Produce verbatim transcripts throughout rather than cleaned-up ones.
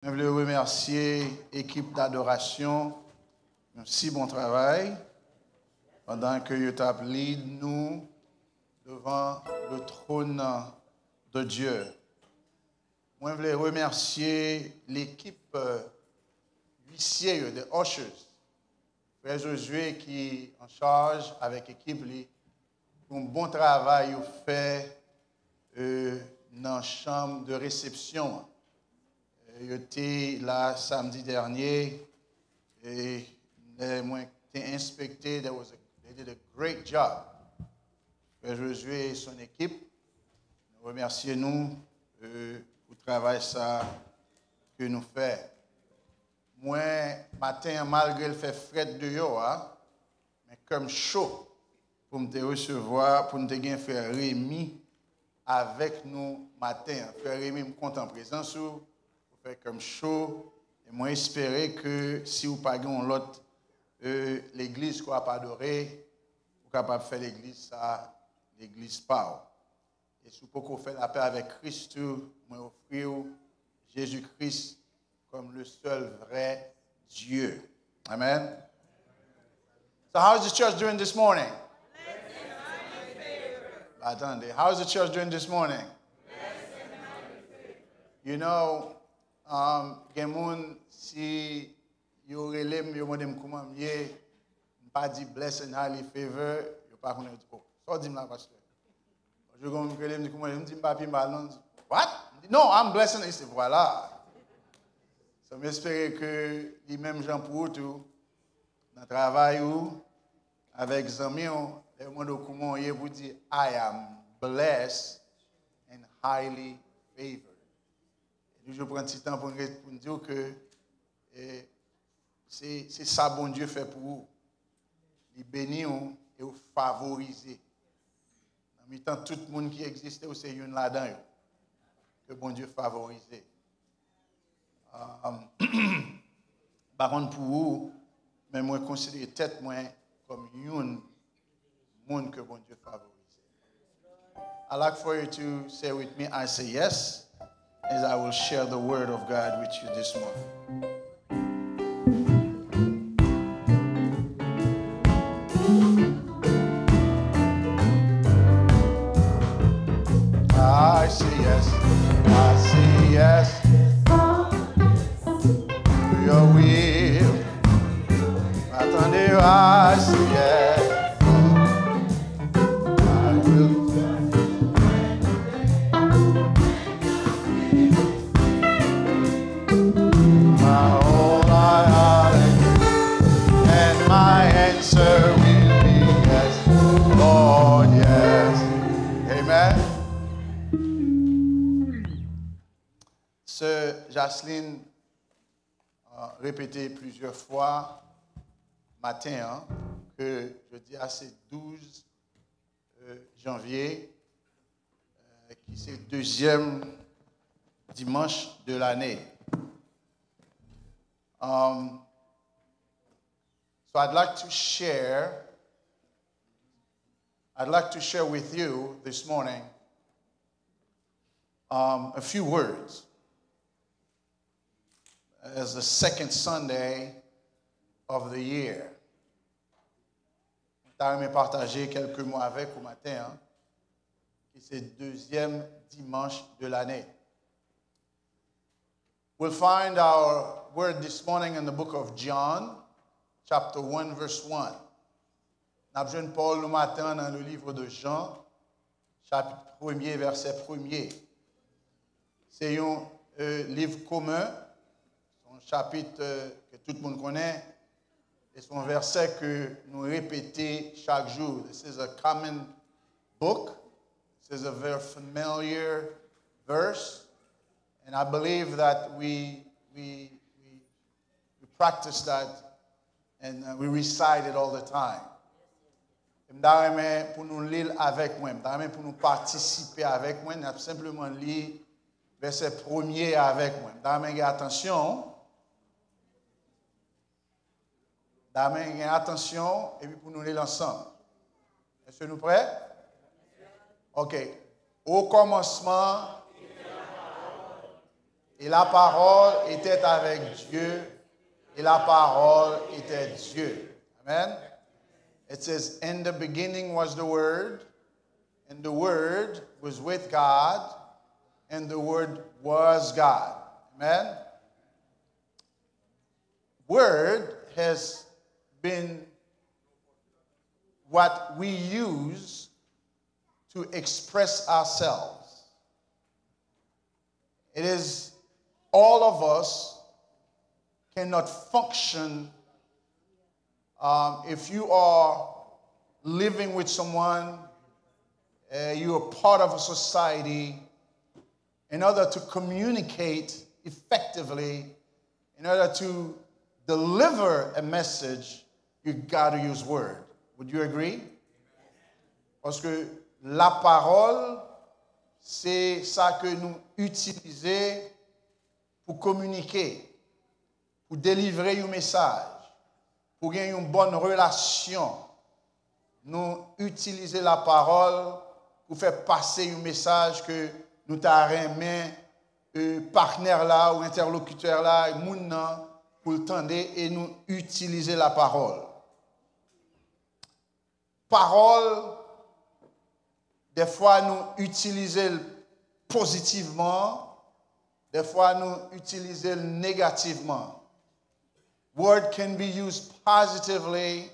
Mwen vle remèsye ekip d'adorasyon, yon si bon travay, pandan ke yo t ap lead nou devant le trône de Dieu. Mwen vle remèsye lekip, euh, huissier yo, the ushers. Frè Josué ki an chaj avèk ekip li, pou yon bon travay yo fè, euh, nan chanm de resepsyon an. Euh, yo te la samdi dènye, e lè mwen te enspekte, there was a, they did a great job. Frè Josué et son équipe, nou remèsye nou, euh, pou travay sa ke nou fè. Mwen, maten an, malgre l fè frèt deyò a, men kè m cho pou m te resevwa, pou n te gen frè Remy avèk nou maten an. Frè Remy, m kontan prezans ou, ou fè kè m cho, e mwen espere ke si w pa gen yon lòt, euh, legliz ke w ap adore, ou kapab fè legliz sa, legliz pa w. E si w poko fè lapè avèk Kris tou, mwen ofri w Jezi Kris kòm le seul vrai Dieu. Amen. So how's the church doing this morning? Attendez, how's the church doing this morning? You know, um, gen moun, si yo rele m, yo mande m kouman m ye, m pa di blessed and highly favored, yo pa konnen, yo di, "Oh, sa w di m la, pastè?" Yon jou gen moun ki rele m, di, "Kouman ye?" M di, "M pa pi mal, non." Li di, "What?" M di, "No, I'm blessed." Li se, vwala. So, m espere ke li menm jan pou ou tou, nan travay ou, avèk zanmi w, lè yo mande w kouman w ye, pou di, "I am blessed and highly favored." E toujou pran ti tan pou n re-, pou n di w ke, e, se, se sa Bondye fè pou ou. Li beni w e w favorize. Nan mitan tout moun ki egziste, ou se youn ladan yo. Ke Bondye favorize. Um, pa konn pou ou, men mwen konsidere tèt mwen kòm youn moun ke Bondye favorize. I'd like for you to say with me, "I say yes," as I will share the word of God with you this morning. I say yes, I say yes to your will. Attendez, I say yes. I will. My whole life, and my answer will be yes, Lord, yes. Amen. Sè Jasline, euh, répété plusieurs fois maten an ke jodi a se douz, euh, janvier, euh, ki se deuxième dimanche de l'année. Um, so I'd like to share, I'd like to share with you this morning, um, a few words as the second Sunday of the year. Mwen ta renmen pataje kèlke mo avèk ou maten an, ki se dezyèm dimanch de lane. We'll find our word this morning in the book of John, chapter one, verse one. N ap jwenn pawòl nou maten an nan le livre de Jean, chapit premye, vèsè premye. Se yon, euh, liv komen, se yon chapit, euh, ke tout moun konnen, e se yon vèsè ke nou repete chak jou. This is a common book. This is a very familiar verse. And I believe that we, we, we, we practice that and, uh, we recite it all the time. E m ta renmen pou nou li l avèk mwen. M ta renmen pou nou patisipe avèk mwen. N ap senpleman li vèsè premye a avèk mwen. M ta renmen gen atansyon. M ta renmen gen atansyon, epi pou nou li l ansanm. Èske nou prè? Ok. O kòmansman, Et la parole était avec Dieu, et la parole était Dieu. Amen. It says, "In the beginning was the Word, and the Word was with God, and the Word was God." Amen. Word has been what we use to express ourselves. It is, all of us cannot function, um, if you are living with someone, uh, you are part of a society, in order to communicate effectively, in order to deliver a message, you got to use word. Would you agree? Paske lapawòl, se sa ke nou itilize pou kominike, pou delivre yon mesaj, pou gen yon bòn relasyon. Nou itilize lapawòl pou fè pase yon mesaj ke nou ta renmen, e, patnè la ou entèlokitè la, moun nan, pou l tande, e nou itilize lapawòl. Pawòl, dèfwa nou itilize l pozitivman, dèfwa nou itilize l negativman. Word can be used positively,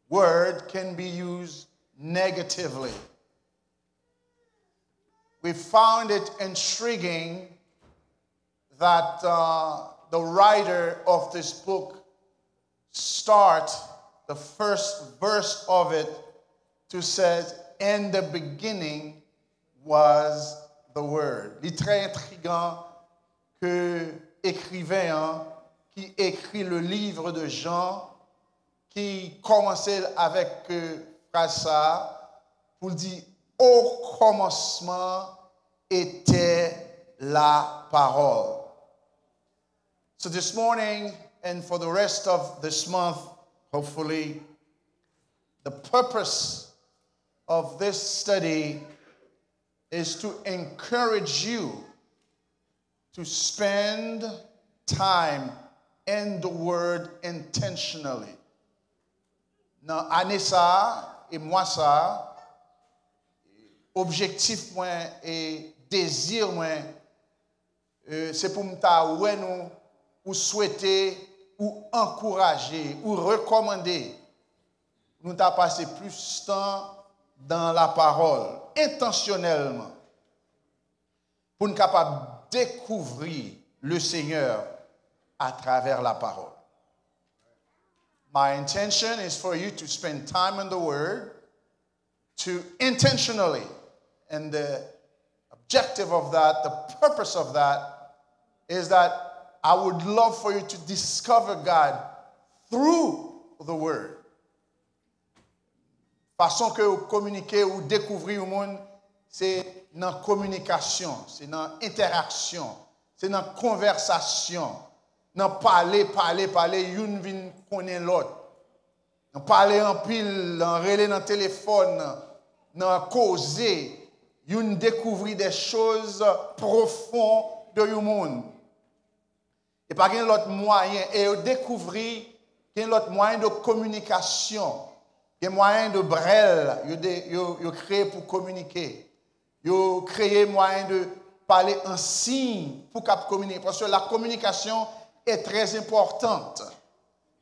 word can be used negatively. We found it intriguing that, uh, the writer of this book start the first verse of it to says, "In the beginning was the Word." Li trè entrigan ke ekriven an ki ekri le livre de Jean, ki kòmanse l avèk, euh, fraz sa a, pou l di, "Au commencement était la parole." So this morning, and for the rest of this month, hopefully, the purpose of this study is to encourage you to spend time in the Word intentionally. Nan ane sa a e mwa sa a, objektif mwen e dezi mwen, e, se pou m ta wè nou, ou swete, ou ankouraje, ou rekòmande nou ta pase plis tan dan lapawòl, entansyonèlman, pou n kapab dekouvri le Senyè atravè lapawòl. My intention is for you to spend time in the Word, to intentionally, and the objective of that, the purpose of that, is that I would love for you to discover God through the Word. Fason ke ou kominike, ou dekouvri yon moun, se nan kominikasyon, se nan entèraksyon, se nan konvèsasyon, nan pale, pale, pale, youn vin konnen lòt. Nan pale anpil, nan rele nan telefòn, nan koze, youn dekouvri de choz pwofon de yon moun. E pa gen lòt mwayen, e yo dekouvri gen lòt mwayen de kominikasyon, gen mwayen de brèl yo, de, yo, yo kreye pou kominike. Yo kreye mwayen de pale an siy pou k ap kominike. Paske la communication est très importante.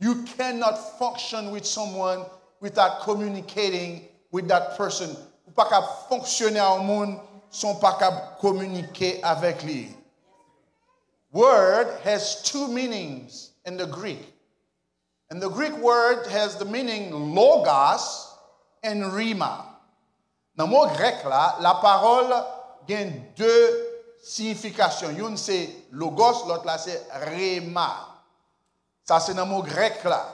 You cannot function with someone without communicating with that person. Ou pa kab fonksyone a yon moun san w pa kab kominike avèk li. Word has two meanings in the Greek. And the Greek word has the meaning logos and rhema. Nan mo grèk la, lapawòl gen de siyifikasyon. Youn se logos, lòt la se rhema. Sa se nan mo grèk la.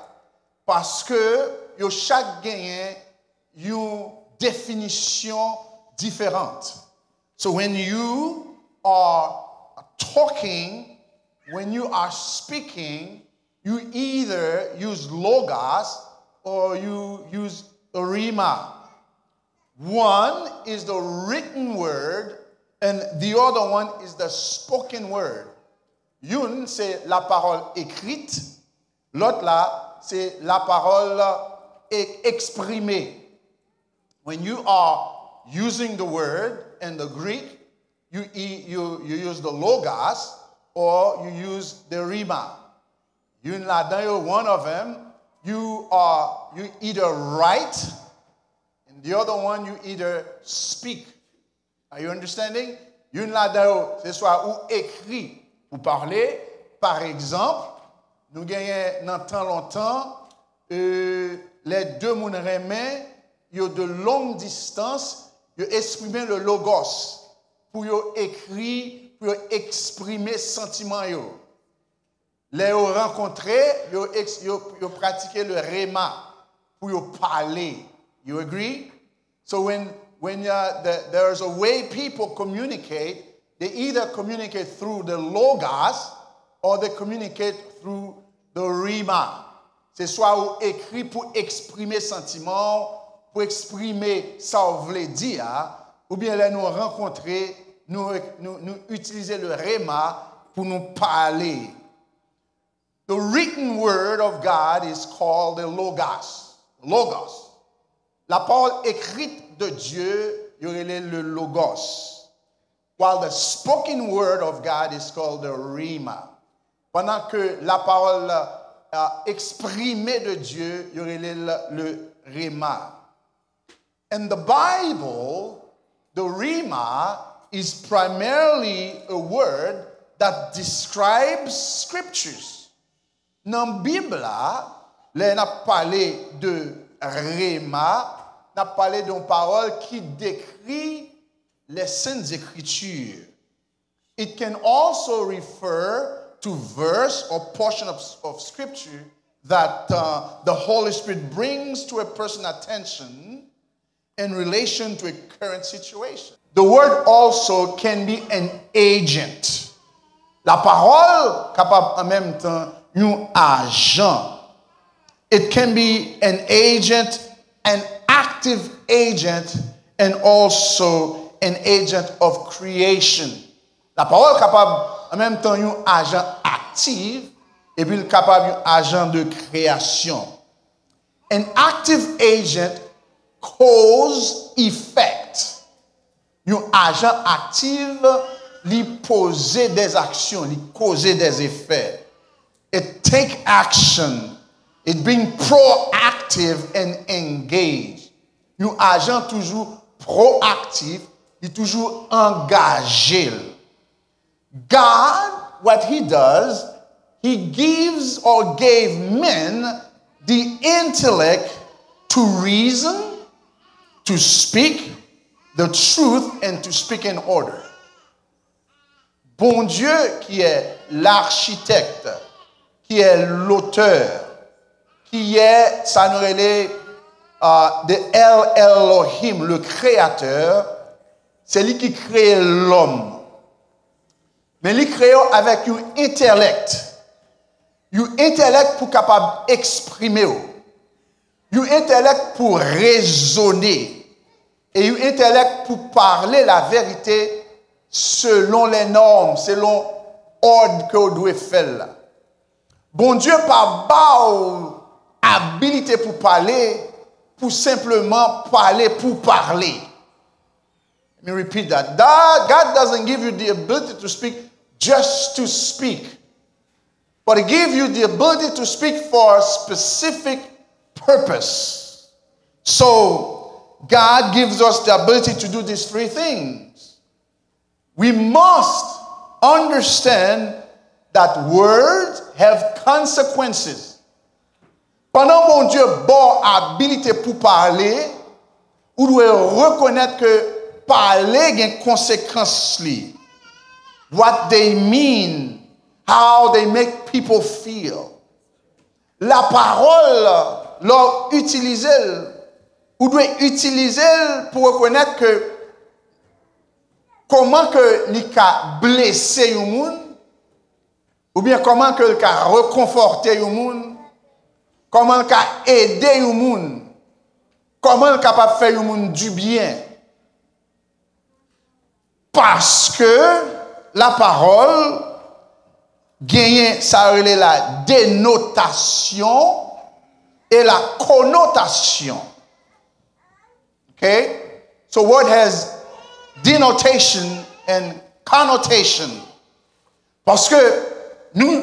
Paske yo chak genyen yon definisyon diferan. So when you are talking, when you are speaking, you either use logos or you use rhema. One is the written word, And the other one is the spoken word. Youn se la parole écrite, lòt la se la parole e- exprimée. When you are using the word in the Greek, you, e- you, you use the logos or you use the rhema. Youn ladan yo, one of them, you are you either write, and the other one you either speak. Are you understanding? Youn ladan yo, se swa ou ekri pou pale. Pa egzanp, nou genyen nan tan lontan, euh, lè de moun renmen, yo de long distance, yo eksprime le logos pou yo ekri, pou yo eksprime santiman yo. Lè yo rankontre, yo, ex- yo, yo pratike le rhema pou yo pale. You agree? So when, when uh, the, there's a way people communicate, they either communicate through the logos or they communicate through the rhema. Se swa ou ekri pou eksprime santiman w, pou eksprime sa w vle di a, oubyen lè nou rankontre, nou, nou, nou itilize le rhema pou nou pale. The written word of God is called the Logos. Logos. La parole écrite de Dieu, yo rele le Logos. While the spoken word of God is called the Rhema. Pendant que la parole euh, exprimée de Dieu, yo rele le, le Rhema. In the Bible, the Rhema is primarily a word that describes scriptures. Nan Bib la, lè n ap pale de Rhema, n ap pale de yon pawòl ki dekri les Saintes Écritures. It can also refer to verse or portion of, of scripture that uh, the Holy Spirit brings to a person's attention in relation to a current situation. The word also can be an agent. La parole kapab an menm tan yon ajan. It can be an agent, an active agent, and also an agent of creation. La parole kapab an menm tan yon ajan aktif, epi l kapab yon ajan de kreyasyon. An active agent cause effect. Yon ajan aktif, li poze des actions, li koze des effets. It take action. It being proactive and engaged. Yon ajan toujou proaktif, li toujou angaje l. God, what he does, he gives or gave men the intellect to reason, to speak the truth, and to speak in order. Bondye ki est l'architecte, qui est l'auteur, qui est, sa nou rele uh, the El Elohim, le créateur, se li ki kreye lòm. Men li kreye w avèk yon entèlèk. Yon entèlèk pou kapab eksprime w. Yon entèlèk pou rezone. E yon entèlèk pou pale la verite selon les normes, selon òd ke w dwe fè l la. Bondye pa ba w abilite pou pale, pou senpleman pale pou pale. Let me repeat that. God, God doesn't give you the ability to speak just to speak, but He gives you the ability to speak for a specific purpose. So, God gives us the ability to do these three things. We must understand that words have consequences. Pandan Bondye ba w abilite pou pale, ou dwe rekonèt ke pale gen konsekans li. What they mean, how they make people feel. La parole, lè w itilize l, ou dwe itilize l pou rekonèt ke kòman ke li ka blese yon moun, oubyen kòman ke l ka rekonfòte yon moun, kòman l ka ede yon moun, kòman l kapab fè yon moun dibyen. Paske lapawòl genyen sa yo rele la denotasyon e la konotasyon. Okay? So word has denotation and connotation. Paske nou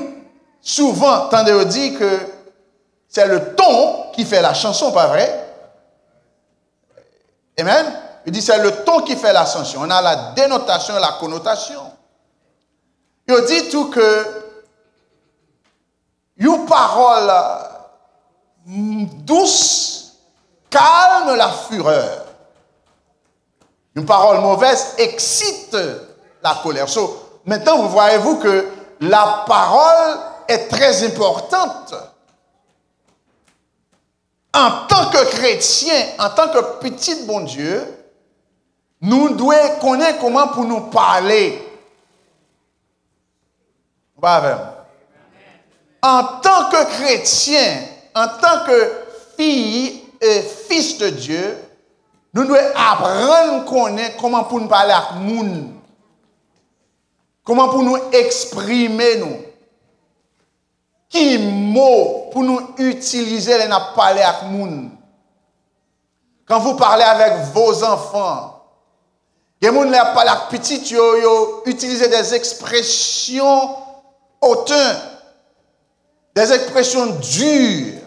souvan tande yo di ke c'est le ton qui fait la chanson, pa vre? Amen. Yo di c'est le ton qui fait la chanson. On a la dénotation et la connotation. Yo di tou ke yon pawòl, mm, dous calme la fureur. Une parole mauvaise excite la colère. So, maintenant, vous voyez-vous que la parole est très importante. Antanke kretyen, antanke pitit Bondye, nou dwe konnen kòman pou nou pale. Ou pa avè m? Antanke kretyen, antanke fi e fis de Dye, nou dwe aprann konnen kòman pou n pale ak moun, kòman pou nou eksprime nou, ki mo pou nou itilize lè n ap pale ak moun. Quand vous parlez avec vos enfants, gen moun lè y ap pale ak pitit yo, yo itilize des expressions hautaines, des expressions dures,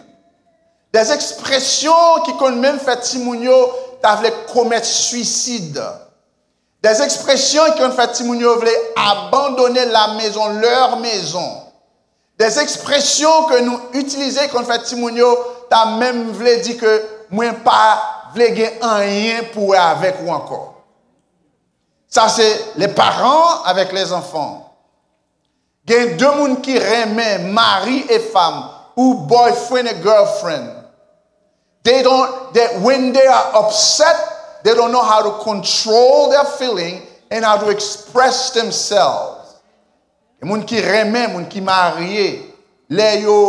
des expressions ki konn menm fè timoun yo ta vle komèt swisid. Des expressions ki konn fè timoun yo vle abandonner la maison, leur maison. Des expressions ke nou itilize ki konn fè timoun yo ta menm vle di ke mwen pa vle gen anyen pou wè avèk ou ankò. Sa se les parents avec les enfants. Gen de moun ki renmen mari e fanm ou boyfriend e girlfriend. They don't, they, when they are upset, they don't know how to control their feeling and how to express themselves. Gen moun ki renmen, moun ki marye, lè yo,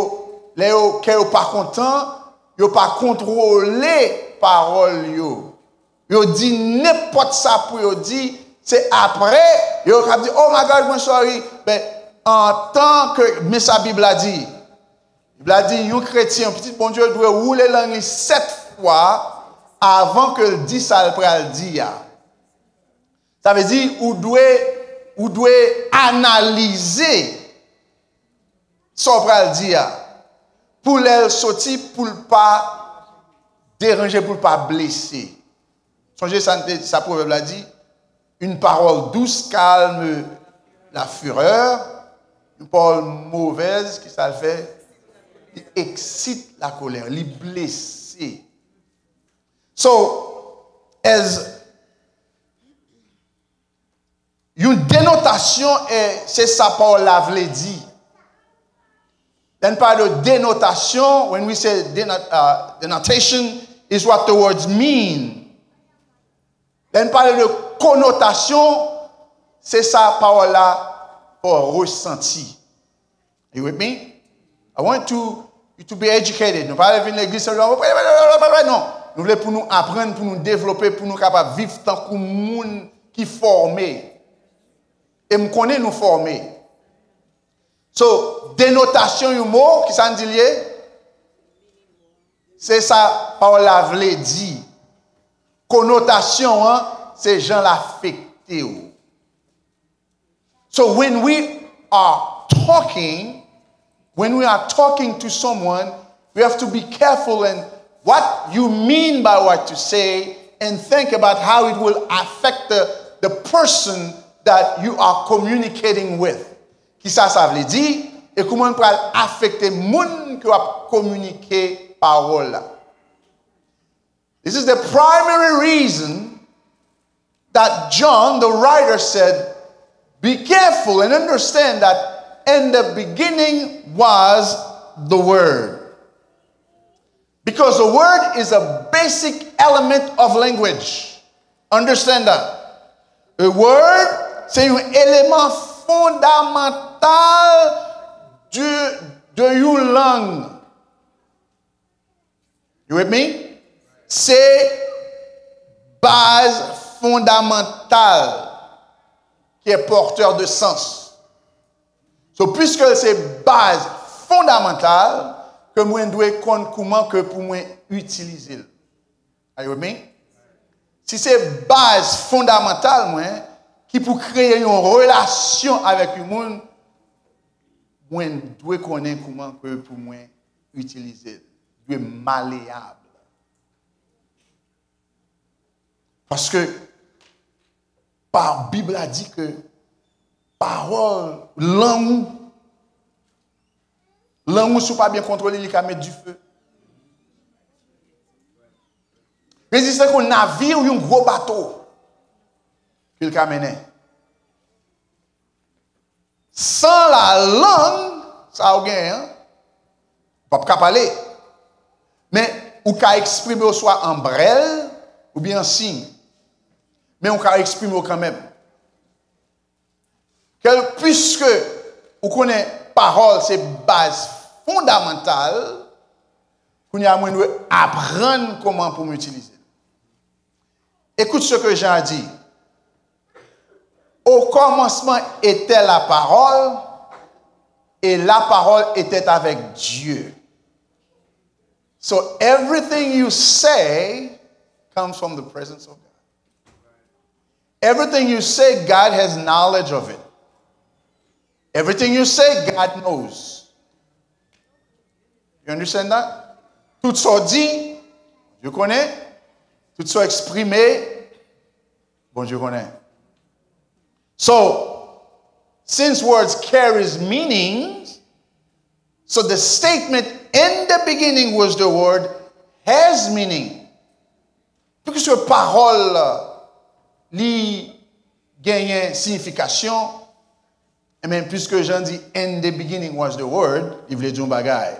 lè yo, kè yo pa kontan, yo pa kontwole pawòl yo. Yo di nenpòt sa pou yo di, se apre, yo ka di, "Oh my God, mwen sorry." Men, antan ke, men sa Bib la di. Bib la di, yon kretyen, yon pitit Bondye, dwe woule lang li sèt fwa avan ke l di sa l pral di a. Sa vle di, ou dwe, ou dwe analize sa w pral di a, pou lè l soti, pou l pa deranje, pou l pa blese. Sonje sa, sa pwovèb la di, une parole douce calme la fureur, yon pawòl movèz, ki sa l fè? Li eksite la colère, li blese. So, as yon denotasyon, e se sa pawòl la vle di. Lè n pale de denotasyon, when we say deno- uh, denotation, is what the words mean. Lè n pale de konotasyon, se sa pawòl la fè w resanti. Are you with me? I want to, you to be educated. Nou pa vle vin legliz, non. Nou vle pou nou aprann, pou nou devlope, pou nou kapab viv tankou moun ki fòme. E m konnen nou fòme. So, denotasyon yon mo, ki sa n di l ye? Se sa pawòl la vle di. Konotasyon an, se jan l afekte w. So when we are talking, when we are talking to someone, we have to be careful in what you mean by what you say and think about how it will affect the, the person that you are communicating with. Kisa sa vle di? E kòman l pral afekte moun ke w ap kominike pawòl la? This is the primary reason that John, the writer, said, "Be careful and understand that in the beginning was the Word." Because the Word is a basic element of language. Understand that. The Word, se yon eleman fondamantal de, de yon lang. You with me? Se baz fondamantal. qui est porteur de sens. So, puisque se baz fondamantal, ke mwen dwe konn kouman ke pou mwen itilize l. Are you with me? Si se baz fondamantal mwen ki pou kreye yon relasyon avèk yon moun, mwen dwe konnen kouman ke pou mwen itilize l. Dwe maleyab. Paske pa Bib la di ke pawòl, lang ou, lang ou si w pa byen kontwole, li ka met dife. Reziste kon navir yon gwo bato ke l ka mennen. San lalang sa ou genyen an, ou p ap ka pale. Men ou ka eksprime w swa an brèl oubyen an siy. Men ou ka eksprime w kanmenm. Kèl, piske ou konnen pawòl se baz fondamantal, kounye a mwen dwe aprann kòman pou m itilize l. Écoute ce que Jean a dit. Au commencement était la parole, et la parole était avec Dieu. So everything you say comes from the presence of God. Everything you say, God has knowledge of it. Everything you say, God knows. You understand that? Tout sa w di, Bondye konnen. Tout sa w eksprime, Bondye konnen. So, since words carries meanings, so the statement "In the beginning was the Word" has meaning. Piske pawòl li genyen siyifikasyon, e men piske Jan di "In the beginning was the Word", li vle di yon bagay.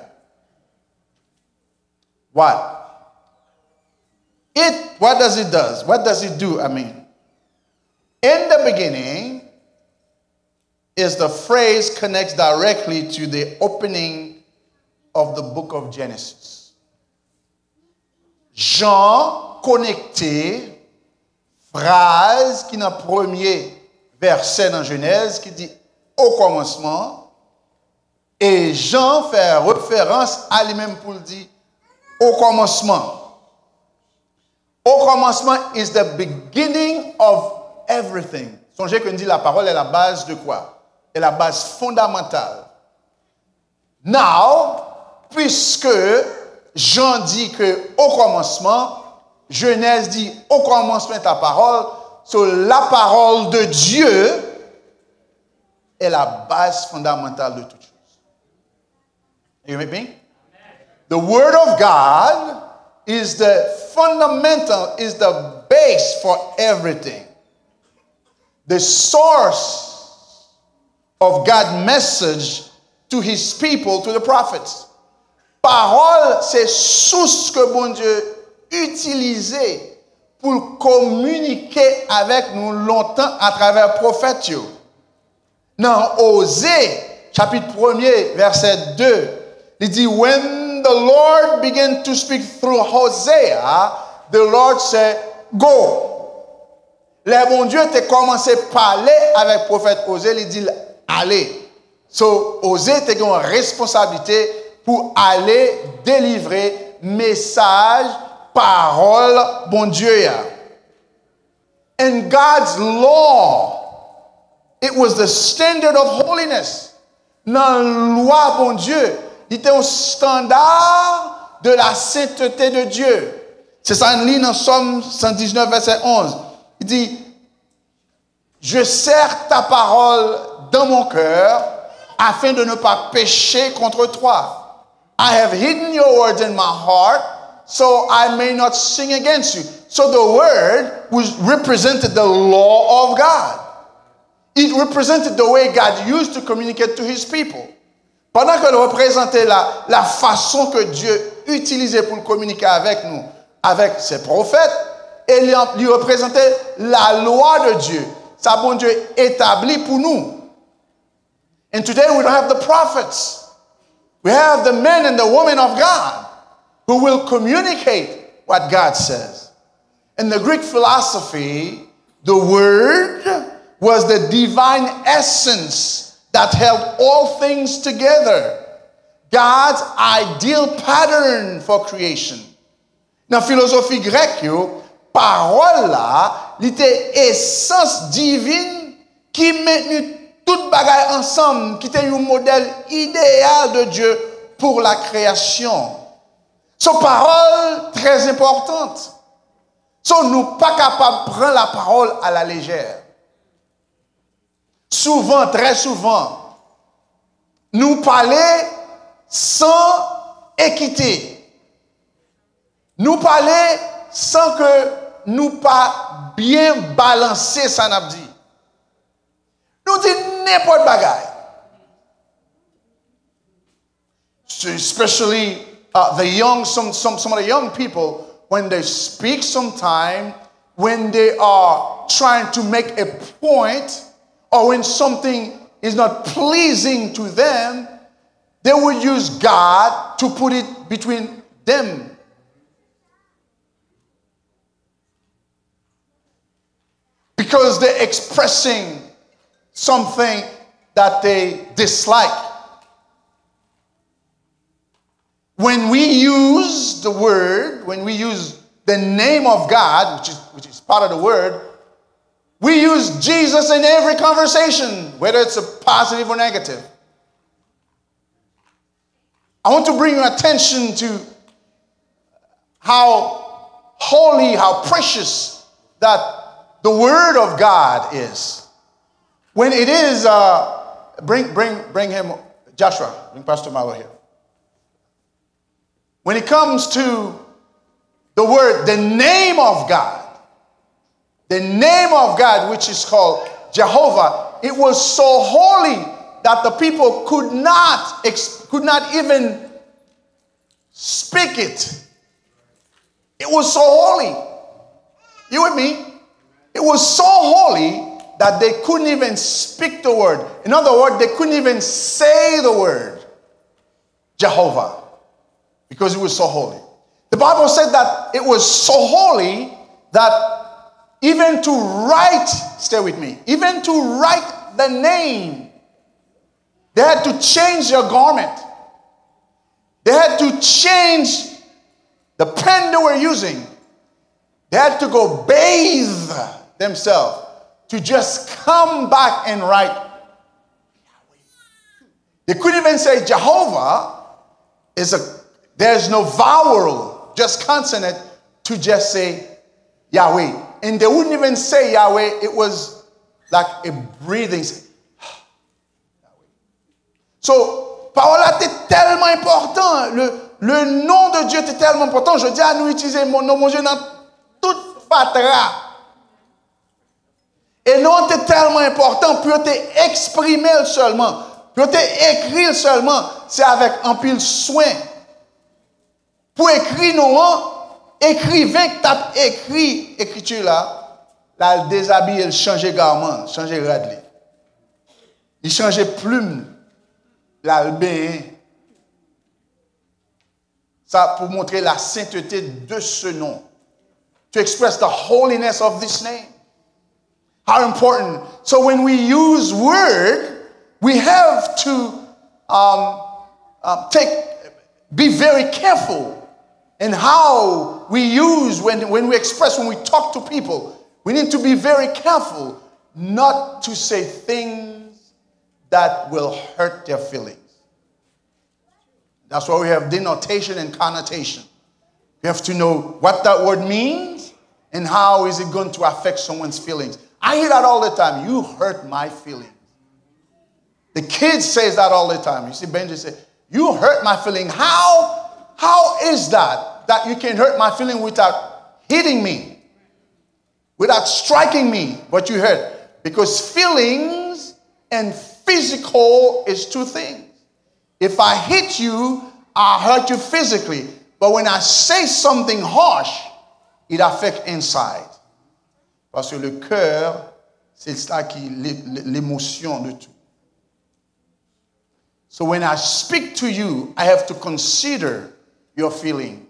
What? It, what does it does? What does it do? I mean, "In the beginning" is the phrase connects directly to the opening of the book of Genesis. Jan konekte fraz ki nan premye vèsè nan Jenèz ki di "Okòmansman", e Jan fè referans a li menm pou l di "Okòmansman". Au commencement is the beginning of everything. Sonje ke n di la parole est la base de quoi? Est la base fondamentale. Now, puisque Jan di ke au commencement, Genèse dit au commencement était la parole, so la parole de Dieu est la base fondamentale de toute chose. You with me? The Word of God is the fundamental, is the base for everything. The source of God's message to his people, to the prophets. Pawòl se sous ke Bondye itilize pou l kominike avèk nou lontan atravè pwofèt yo. Nan Oze, chapit premye, vèsè de, li di, "When the Lord began to speak through Hosea, the Lord said, 'Go.'" Lè Bondye te kòmanse pale avèk pwofèt Oze, li di l, "Ale." So, Oze te gen yon responsablite pou ale delivre mesaj pawòl Bondye a. And God's law, it was the standard of holiness. Nan lwa Bondye, li te yon standard de la sainteté de Dieu. Se sa n li nan Sòm san diznèf, vèsè onz. Li di, "Je serre ta parole dans mon cœur afin de ne pas pécher contre toi. I have hidden your words in my heart so I may not sin against you." So the word was represented the law of God. It represented the way God used to communicate to his people. Pandan ke l reprezante la, la fason ke Dye itilize pou l kominike avèk nou, avèk se pwofèt, e li, li reprezante la lwa de Dye, sa Bondye etabli pou nou. And today we don't have the prophets. We have the men and the women of God who will communicate what God says. In the Greek philosophy, the word was the divine essence that held all things together, God's ideal pattern for creation. Nan filozofi grèk yo, pawòl la, li te esans divin ki mentni tout bagay ansanm, ki te yon modèl ideyal de Dye pou la kreyasyon. So, pawòl trè enpòtan. So, nou pa kapab pran la pawòl a la lejè. Souvan, trè souvan, nou pale san ekite. Nou pale san ke nou pa byen balanse sa n ap di. Nou di nenpòt bagay. So especially uh, the young, some, some, some of the young people, when they speak sometime, when they are trying to make a point, or when something is not pleasing to them, they will use God to put it between them. Because they're expressing something that they dislike. When we use the word, when we use the name of God, which is, which is part of the word, we use Jesus in every conversation, whether it's a positive or negative. I want to bring your attention to how holy, how precious that the Word of God is. When it is, uh, bring, bring, bring him, Joshua, bring Pastor Malo here. When it comes to the Word, the name of God, the name of God, which is called Jehovah, it was so holy that the people could not, could not even speak it. It was so holy. You with me? It was so holy that they couldn't even speak the word. In other words, they couldn't even say the word Jehovah, because it was so holy. The Bible said that it was so holy that even to write, stay with me, even to write the name, they had to change their garment. They had to change the pen they were using. They had to go bathe themselves to just come back and write. They couldn't even say Jehovah is a, there's no vowel, just consonant, to just say Yahweh. And they wouldn't even say Yahweh, it was like a breathing. So, pawòl la te tèlman enpòtan, le, le nom de Dieu te tèlman enpòtan, jodi a nou itilize non Bondye nan tout fatra. E non te tèlman enpòtan pou yo te eksprime l sèlman, pou yo te ekri l sèlman, se avèk anpil swen. Pou ekri non an, ekriven k t ap ekri ekriti la, l al dezabiye l, chanje gaman, chanje rad li. Li chanje plim, l al benyen. Sa pou montre la sainteté de ce nom. To express the holiness of this name. How important. So when we use word, we have to um, um, take, be very careful in how we use when, when we express, when we talk to people. We need to be very careful not to say things that will hurt their feelings. That's why we have denotation and connotation. You have to know what that word means and how is it going to affect someone's feelings. I hear that all the time. You hurt my feelings. The kids says that all the time. You see, Benji say, "You hurt my feeling." How, how is that, that you can hurt my feeling without hitting me? Without striking me, but you hurt. Because feelings and physical is two things. If I hit you, I hurt you physically. But when I say something harsh, it affects inside. Parce que le cœur, c'est ça qui l'é- l'émotion de tout. So when I speak to you, I have to consider your feelings.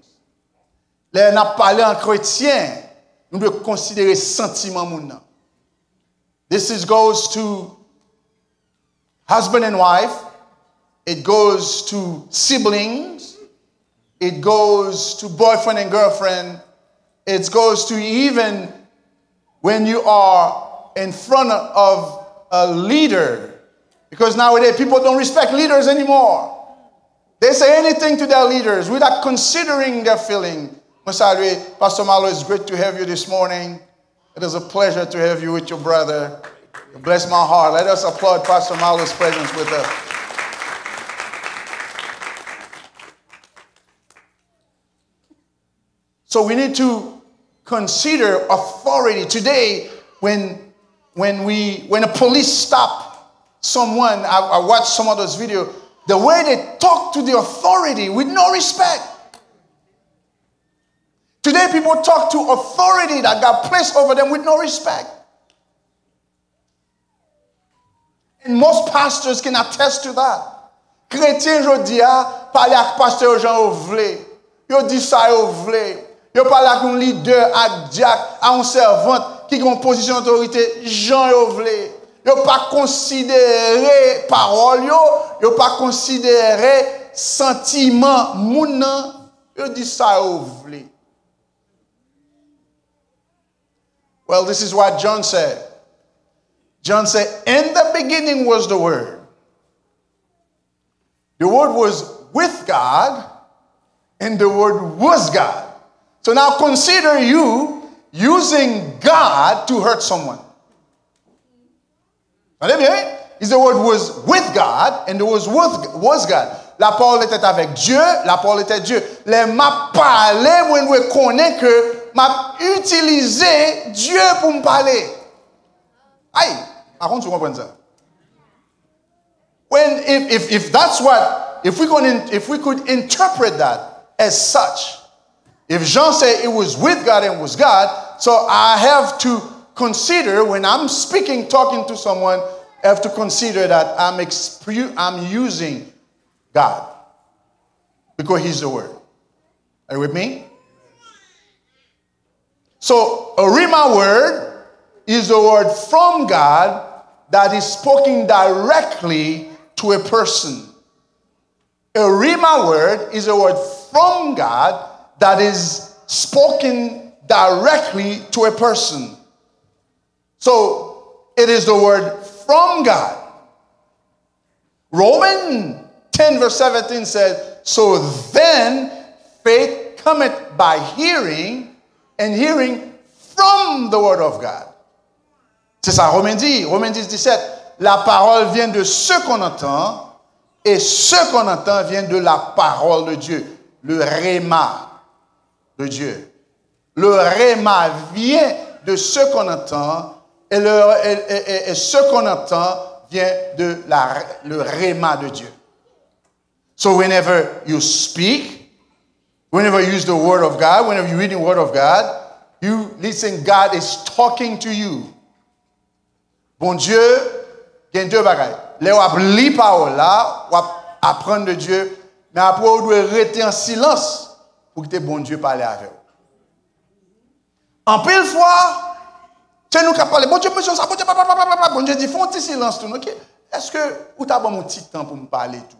Lè n ap pale an kretyen, nou dwe konsidere santiman moun nan. This is, goes to husband and wife, it goes to siblings, it goes to boyfriend and girlfriend, it goes to even when you are in front of a leader. Because nowadays people don't respect leaders anymore. They say anything to their leaders without considering their feeling. Mwen salye Pastor Malo, it's great to have you this morning. It is a pleasure to have you with your brother. You bless my heart. Let us applaud Pastor Malo's presence with us. So we need to consider authority. Today, when when we when a police stop someone, I, I watch some of those videos, the way they talk to the authority with no respect. Today, people talk to authority that God placed over them with no respect. And most pastors can attest to that. Kretyen jodi a pale ak pastè yo jan yo vle. Yo di sa yo vle. Yo pale ak yon lidè, ak dyak, ak yon sèvant ki gen yon pozisyon otorite jan yo vle. Yo pa konsidere pawòl yo, yo pa konsidere santiman moun nan. Yo di sa yo vle. Well, this is what John said. John said, "In the beginning was the Word. The Word was with God, and the Word was God." So now consider you using God to hurt someone. Tande byen, wi. Is the Word was with God, and the Word was, was God. La parole était avec Dieu, la parole était Dieu. Lè m ap pale, mwen dwe konnen ke m ap itilize Dye pou m pale. Ay, pa konn si w konprann sa. When, if, if, if that's what, if we could, in, if we could interpret that as such, if Jean said it was with God and was God, so I have to consider when I'm speaking, talking to someone, I have to consider that I'm expu- I'm using God because He's the Word. Are you with me? So, a rhema word is a word from God that is spoken directly to a person. A rhema word is a word from God that is spoken directly to a person. So, it is the word from God. Romans ten verse seventeen says, "So then faith cometh by hearing, and hearing from the word of God." Se sa Romen di, Romen dis disèt, "La parole vient de ce qu'on entend, et ce qu'on entend vient de la parole de Dieu." Le rhema de Dieu. Le rhema vient de ce qu'on entend, et, le, et, et, et, et ce qu'on entend vient de la, le rhema de Dieu. So whenever you speak, whenever you use the word of God, whenever you read the word of God, you listen, God is talking to you. Bondye gen de bagay. Lè w ap li pawòl la, w ap aprann de Dye, men apre w dwe rete an silans pou kite Bondye pale avè w. Anpil fwa, se nou k ap pale, "Bondye, mwen sa, Bondye, pa, pa, pa, pa, pa, pa." Bondye di, "Fè yon ti silans tou, non? Ki, èske ou ta ban m yon ti tan pou m pale tou?"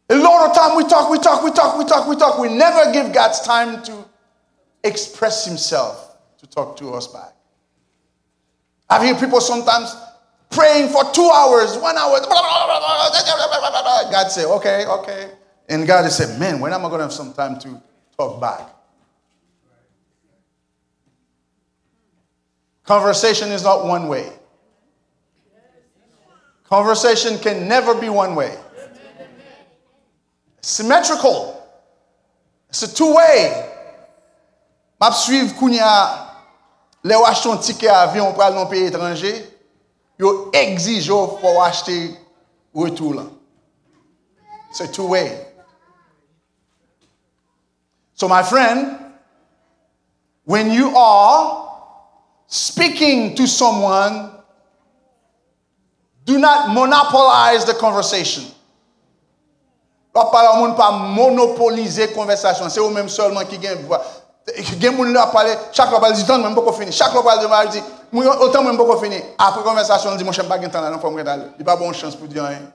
A lot of time we talk, we talk, we talk, we talk, we talk. We never give God's time to express himself, to talk to us back. I've heard people sometimes praying for two hours, one hour. God say, "Okay, okay." And God is saying, "Man, when am I going to have some time to talk back?" Conversation is not one way. Conversation can never be one way. Symmetrical. It's a two way. M ap swiv kounye a, lè w achte yon tikè avyon, w pral nan yon peyi etranje, yo egzije w fò w achte retou lan. It's a two way. So, my friend, when you are speaking to someone, do not monopolize the conversation. W ap pale a yon moun, pa monopolize konvèsasyon. Se ou menm sèlman ki gen vwa. Gen moun lè ap pale, chak lè w pale, di, "Tann mwen, m poko fini." Chak lè w pale, di, "Mwen, otan mwen, m poko fini." Apre konvèsasyon, l di, "Monchè, m pa gen tan la, non, fò m rete ale." Li pa ba w yon chans pou di anyen.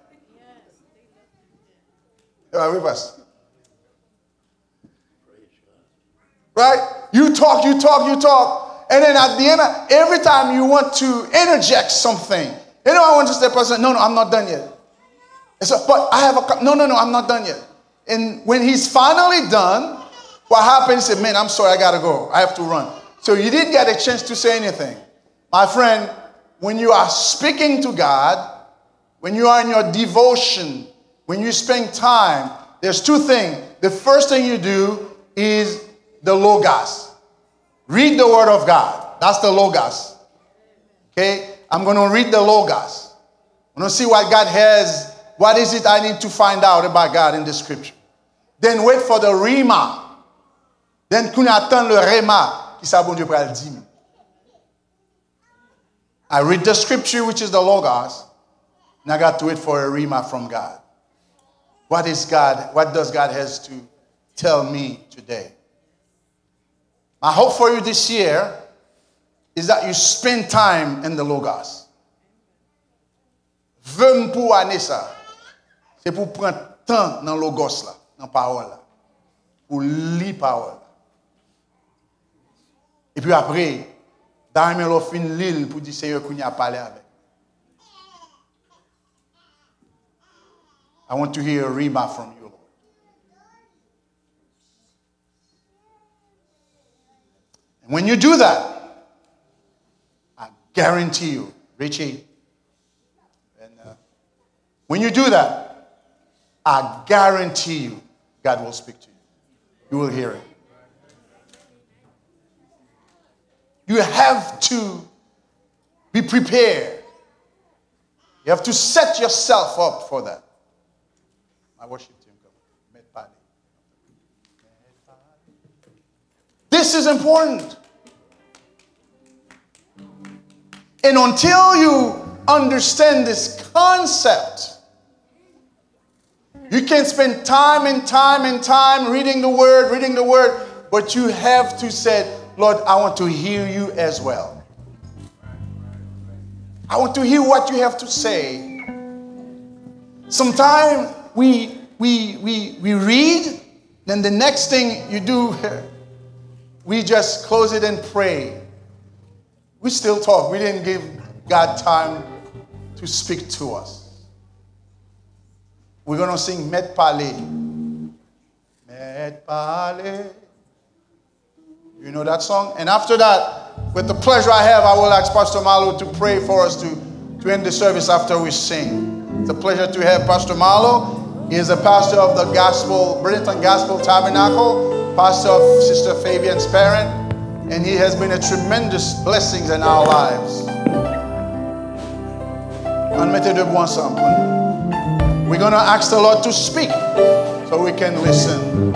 E pa vre, pas? Right? You talk, you talk, you talk. And then at the end, every time you want to interject something, you know, I want to say, "Pastor, no, no, I'm not done yet." And so, "But I have a, co-, no, no, no, I'm not done yet." And when he's finally done, what happens? He said, "Man, I'm sorry, I gotta go. I have to run." So you didn't get a chance to say anything. My friend, when you are speaking to God, when you are in your devotion, when you spend time, there's two things. The first thing you do is the Logos. Read the Word of God. That's the Logos. Okay? I'm going to read the Logos. I'm going to see what God has. What is it I need to find out about God in the scripture? Then wait for the Rhema. Then kounye a tann le Rhema. Kisa Bondye pral di m? I read the scripture, which is the Logos, and I got to wait for a Rhema from God. What is God? What does God has to tell me today? My hope for you this year is that you spend time in the Logos. Vè m pou ane sa, se pou pran tan nan Logos la, nan pawòl la, pou li pawòl la. Epi apre, ta renmen lè w fin li l pou di, "Seyè, kounye a pale avè m." I want to hear a Rhema from you, Lord. And when you do that, I guarantee you, Richie, and, uh, when you do that, I guarantee you, God will speak to you. You will hear it. You have to be prepared. You have to set yourself up for that. My worship team, come on. Mèt pale. This is important. And until you understand this concept, you can spend time and time and time reading the word, reading the word, but you have to say, "Lord, I want to hear you as well. I want to hear what you have to say." Sometimes we, we, we, we read, then the next thing you do, we just close it and pray. We still talk. We didn't give God time to speak to us. We're going to sing Mèt Pale. Mèt Pale. You know that song? And after that, with the pleasure I have, I will ask Pastor Marlo to pray for us to, to end the service after we sing. It's a pleasure to have Pastor Marlo. He is a pastor of the Gospel, Britain Gospel Tabernacle, pastor of Sister Fabian's parent, and he has been a tremendous blessing in our lives. Ann mete debout ansanm. We're going to ask the Lord to speak so we can listen.